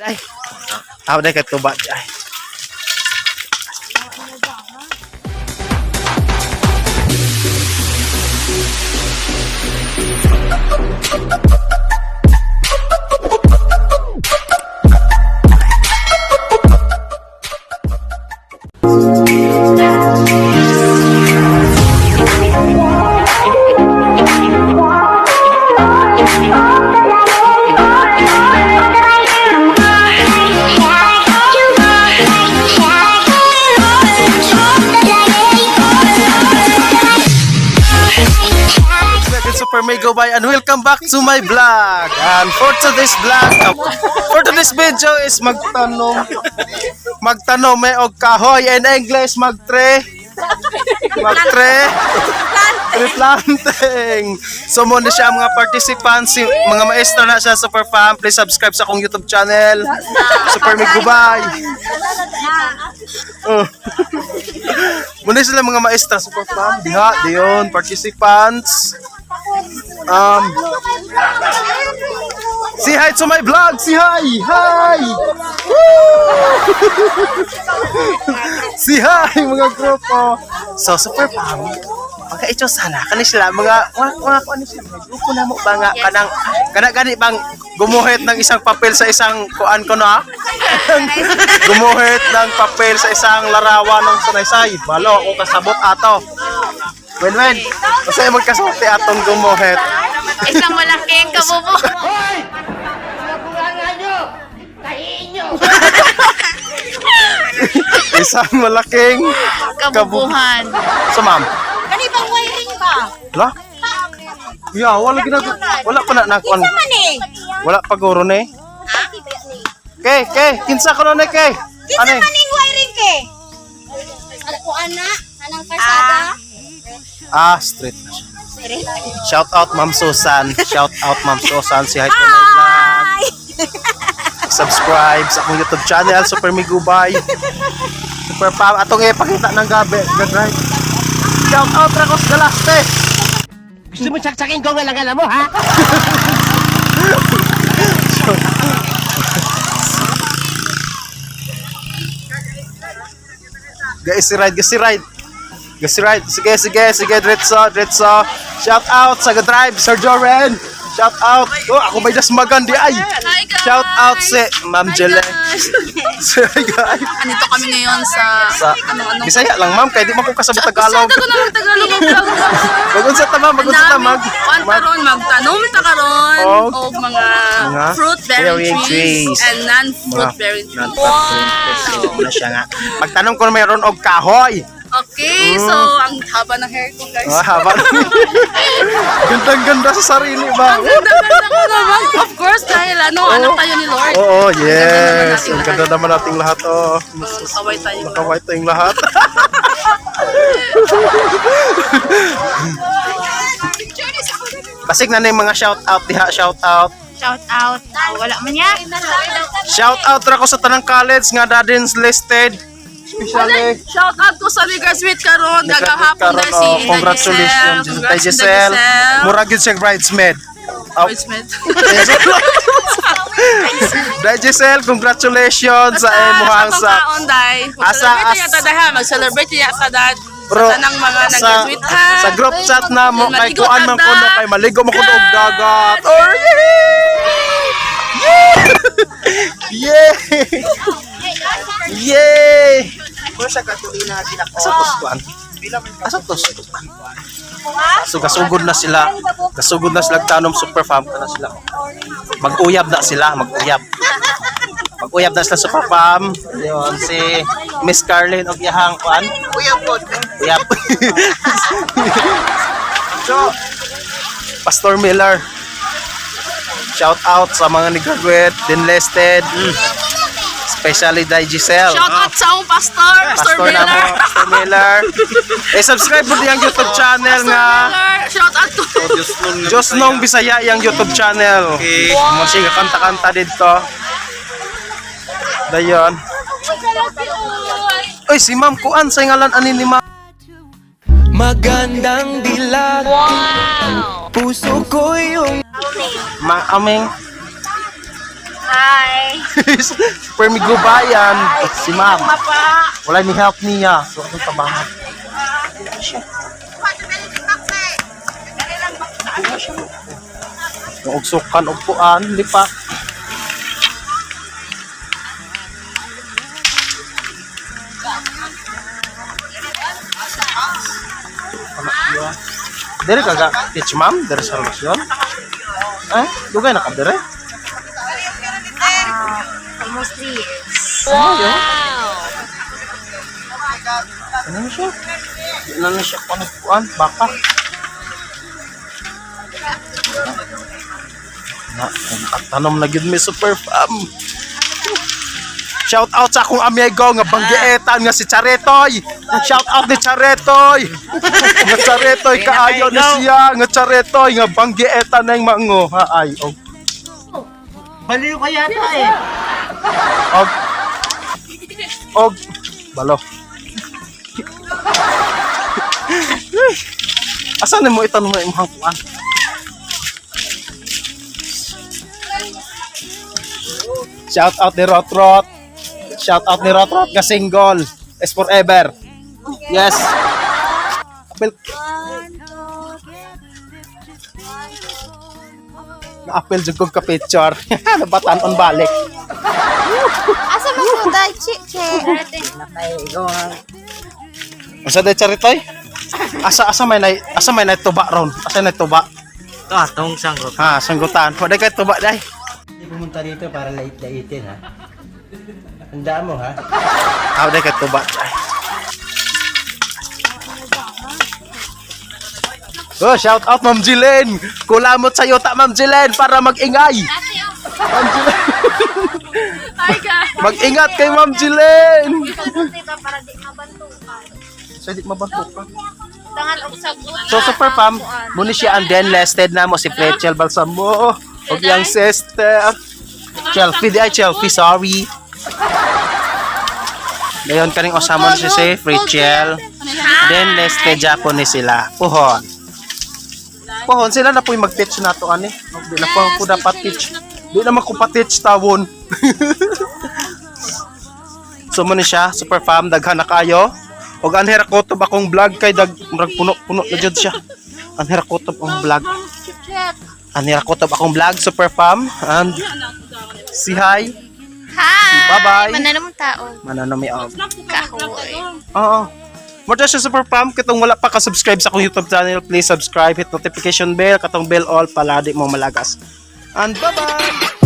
Ay. Aw day kay tuba di ay. It's Super Mego Bay and welcome back to my vlog. And for today's vlog, for today's video is magtanom. Magtanom may og kahoy in English magtre. Magtre. Tree planting. So mo na siya ang mga participants, si, mga maestro na siya, Super Fam. Please subscribe sa akong YouTube channel. Super Mego Bay. Oh. Muna sila mga maestra, Super Fam. Diha, diyon, participants. Say hi to my vlog. Say hi. Hi. Woo! Say hi mga grupo. So super fam. Pagka ito sana kani sila mga ano sila, mga grupo na mo ba nga kanang kana gani bang gumuhit ng isang papel sa isang kuan ko na gumuhit ng papel sa isang larawan ng sanaysay. Balo ako kasabot ato. Wen wen. Kasi magkasulti atong gumuhit. Isang malaking kabubo. Isang malaking Kabubuhan. So ma'am, Kani bang wiring ba? la? Yeah, wala ginag wala pa na nakuan. Kinsa man eh? Wala pa guro ni. Kay, kay, kinsa ko ni kay? Kinsa Ano? man ning wiring ke? Ano ana? Anang kalsada? Ah, street na siya. Shout out Ma'am Susan. Shout out Ma'am Susan. Si hi to my vlog. Subscribe sa akong YouTube channel, Super Migubay. Super Pam. Atong ipakita ng gabi. Gadrive. Shout out Rakos Galaste. Gusto mo saksakin ko nga lang mo, ha? Guys, si ride, guys, si ride. Guys, si ride. Sige, sige, sige, diretso, diretso. Shout out sa drive, Sir Joren. Shout out. Oh, ako may dasmagan di ay. Hi guys! Shout out si Ma'am Hi, Jele. guys! Hi guys. Andito kami ngayon sa Sa ano ano. Bisaya lang ma'am, kay di man ko kasabot Tagalog. Sa ko naman Tagalog ang vlog. Magunsa ta ma'am, magunsa ta mag. Kuan karon magtanom ta karon Og og mga mga fruit bearing bearing trees, trees. and non-fruit bearing trees. Wow. Na siya nga. Magtanong ko mayroon og kahoy. Okay, so ang haba ng hair ko, guys. Ah, haba. Gandang-ganda sa sarili ba? Ang ganda-ganda ko naman. Of course, dahil ano, anak tayo ni Lord. Oo, Ang ganda naman yes. nating Ang ganda lahat. naman nating lahat. Oh. Kaway tayo. Nakaway tayong lahat. Basig na na yung mga shout out diha, shout out. Shout out. Wala man ya. Shout out ra ko sa tanang college nga dadins listed. Especially Shout out ko sa nag-graduate karon gagahapon karon, na si oh, Inday congratulations Giselle. Inday Giselle. Mura gyud siyang bridesmaid. Oh. Bridesmaid. Day Giselle, congratulations sa imuhang sa sa kaon day. Asa- Mag-celebrate yata day ha, mag-celebrate yata dad. Bro, sa tanang mga sa, nag-graduate ha. sa group chat na mo kay Maligo kuan man ta kuno da. kay maligo man kuno og dagat. Oh, yay! Yay! Yay! Asa tos kuan? Asa tos? So kasugod na sila. Kasugod na sila tanom super fam na sila. Mag-uyab na sila, mag-uyab. Mag-uyab na sila super fam. Yun si Miss Carlin og iyahang kuan. Uyab pod. Uyab. So, Pastor Miller. Shout out sa mga ni-graduate, enlisted, especially Dai Giselle. Shout out sa akong pastor, Pastor Pastor na mo, Miller. Pastor Miller. Eh, subscribe mo diyang YouTube channel Pastor nga. Miller, shout out ko. Diyos nung Bisaya yung YouTube channel. Okay. Mo siya kanta-kanta dito. Dayon. Uy, si Ma'am Kuan, sa ngalan ani ni Ma'am. Magandang dilag. Puso ko yung Ma aming Hi. Permigubayan si ma'am. Wala ni help niya. So akong tabangan. Og sukan og kuan lipa. Dere ka ga teach, ma'am, dere sa relasyon. Eh, dugay na ka dere? Almost 3 years. Wow! Ano na siya? Di na na siya kuan kuan, baka. Na, tanom na gyud mi, super fam. Shout out sa akong amigo nga banggietan nga si Charetoy. Shout out ni Charetoy. Nga Charetoy kaayo ni siya nga Charetoy nga banggietan na yung mango. Ha ay og Baliw ka yata eh. og og balo. Asa na mo itanong na imong kuan? Shout out ni Rotrot. Shout out ni Rotrot nga single. Is forever. Yes. Apel. Na-apel jud kog ka picture. Nabatan on balik. Asa man ko dai chiche? Asa day, Charitoy? Asa may nay tuba ron? Asa nay tuba? Ito, tong sangkot. Ha, sanggutan. Wala kay tuba day. Hindi pumunta rito para lait-laitin ha. Tandaan mo ha. Ah, day kay tuba. Ay. Oh, shout out Ma'am Jilen. Kulamot sa yuta, Ma'am Jilen, para mag-ingay. Ma'am Jilen. Hi guys. Mag-ingat kay Ma'am Jilen. Para di mabantukan. So, di mabantukan. Tangan og sagot. So, super fam, muna siya and then listed na mo si Fletchel Balsamo. Og iyang sister. Chelfie, di ay Chelfie, sorry. Ngayon, kaning osama na siya si Rachel. Then, listed Japanese sila. Puhon. Puhon, sila na po'y mag-teach na to, ani. Di na po ako dapat teach. Di na ko pa-teach tawon. So, muna siya, super fam, daghan na kayo. Og anhera ko to akong vlog kay dag murag puno-puno na jud siya. Anhera ko to ang vlog. Anhera ko to akong vlog, super fam, and si hi. Hi. Bye-bye. Mananong tao. Manano mi og. Kahoy. Oo. Mo siya, super fam, kitong wala pa ka-subscribe sa akong YouTube channel, please subscribe, hit notification bell, katong bell all pala di mo malagas. And bye-bye.